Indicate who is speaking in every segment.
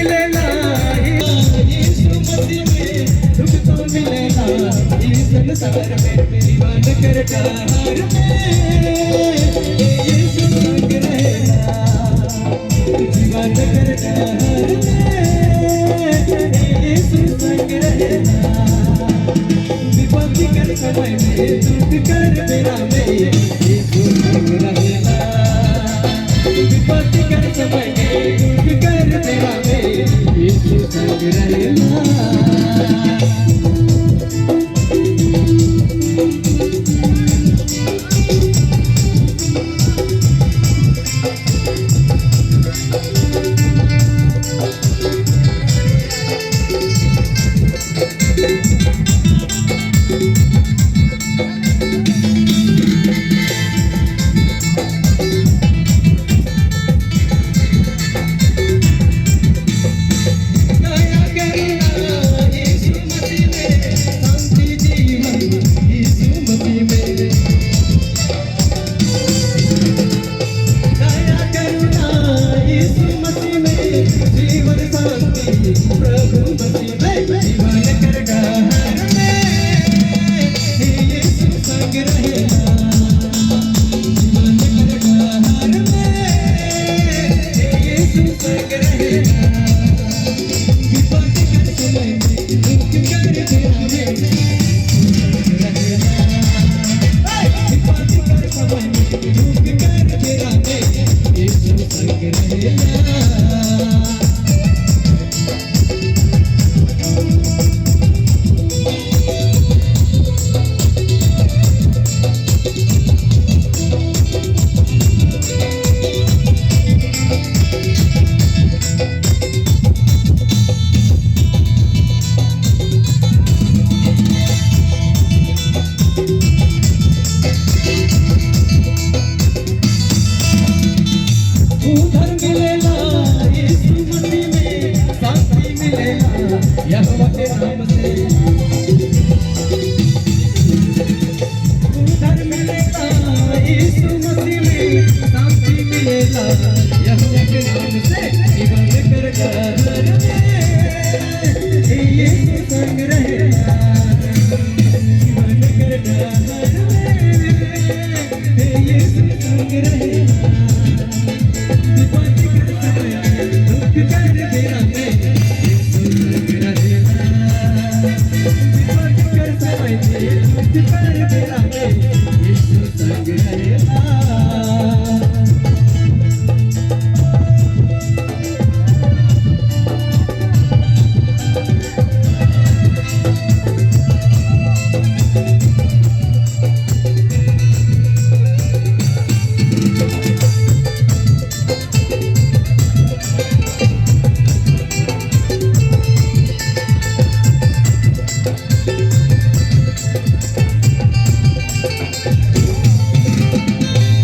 Speaker 1: मिलेला यीशु मसीह में, सुख तो मिलेला इस संसार में, जीवन कर डहर में यीशु संग रहेला, जीवन कर डहर में यीशु संग रहेला। विपत्ति कर समय में, दुख कर बेरा में यीशु संग रहेला, विपत्ति कर समय में, दुख कर बेरा में यीशु संग रहेला। दया करुणा यीशु मसीह में, शांति जीवन यीशु मसीह में, दया करुणा यीशु मसीह में, जीवन शांति प्रभु मसीह में, जीवन कर डहर में यीशु संग रहेला, जीवन कर डहर में यीशु संग रहेला। विपत्ति कर समय में, दुख कर बेरा में रहेला, विपत्ति कर समय में, दुख कर बेरा में यीशु संग रहेला। उधर मिलेला यीशु मसीह में, शांति मिलेला यहोवा के नाम से, उधर मिलेला यीशु मसीह में, शांति मिलेला यहोवा के नाम से, जीवन कर डहर में यीशु संग रहेला, जीवन कर डहर में यीशु संग रहेला। विपत्ति कर समय में, दुख कर बेरा में यीशु संग रहेला, विपत्ति कर समय में, दुख कर बेरा में यीशु संग रहेला।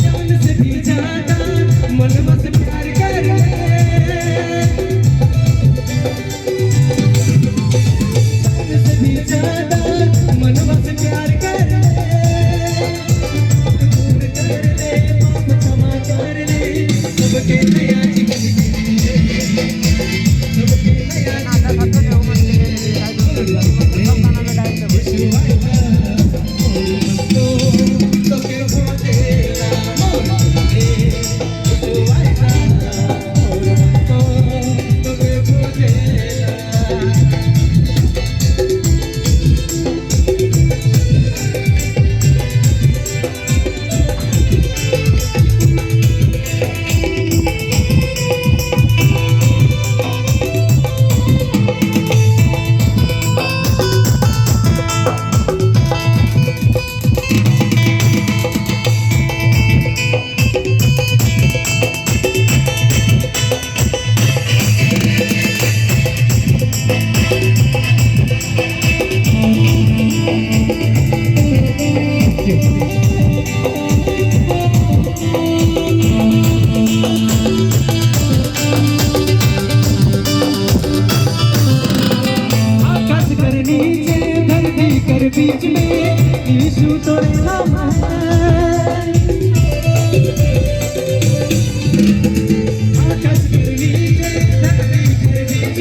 Speaker 1: जान से भी ज्यादा मनवा से प्यार कर ले, जान से भी ज्यादा मनवा से प्यार कर ले, दूर कर ले पाप क्षमा कर ले, सबके नया जीवन दे, सबके नया जीवन दे। यीशु आइला मोर मन तोके खोजेला, मोर मन रे यीशु आइला मोर मन तोके खोजेला। आकाश कर नीचे धरती कर बीच में यीशु तोरे नाम है, आकाश कर नीचे धरती कर बीच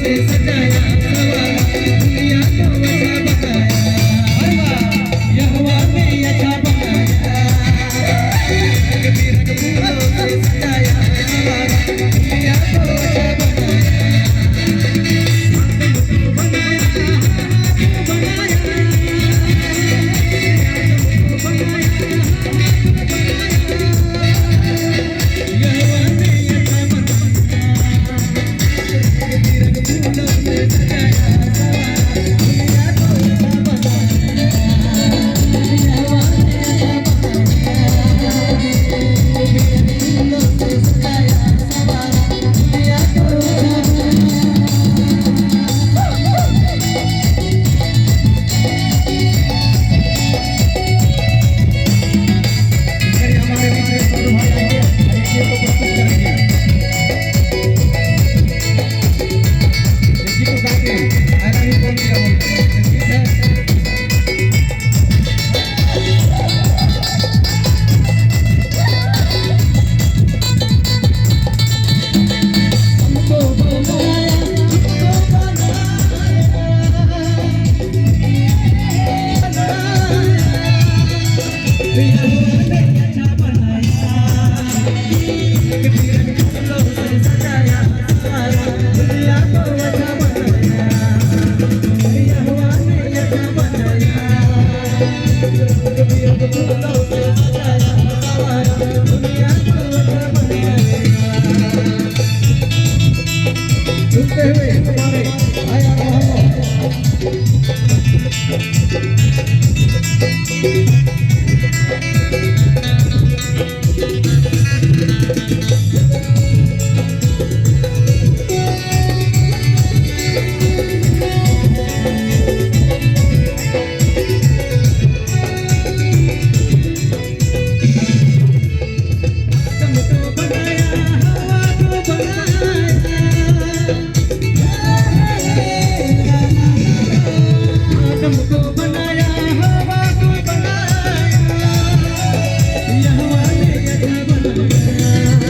Speaker 1: से सजा।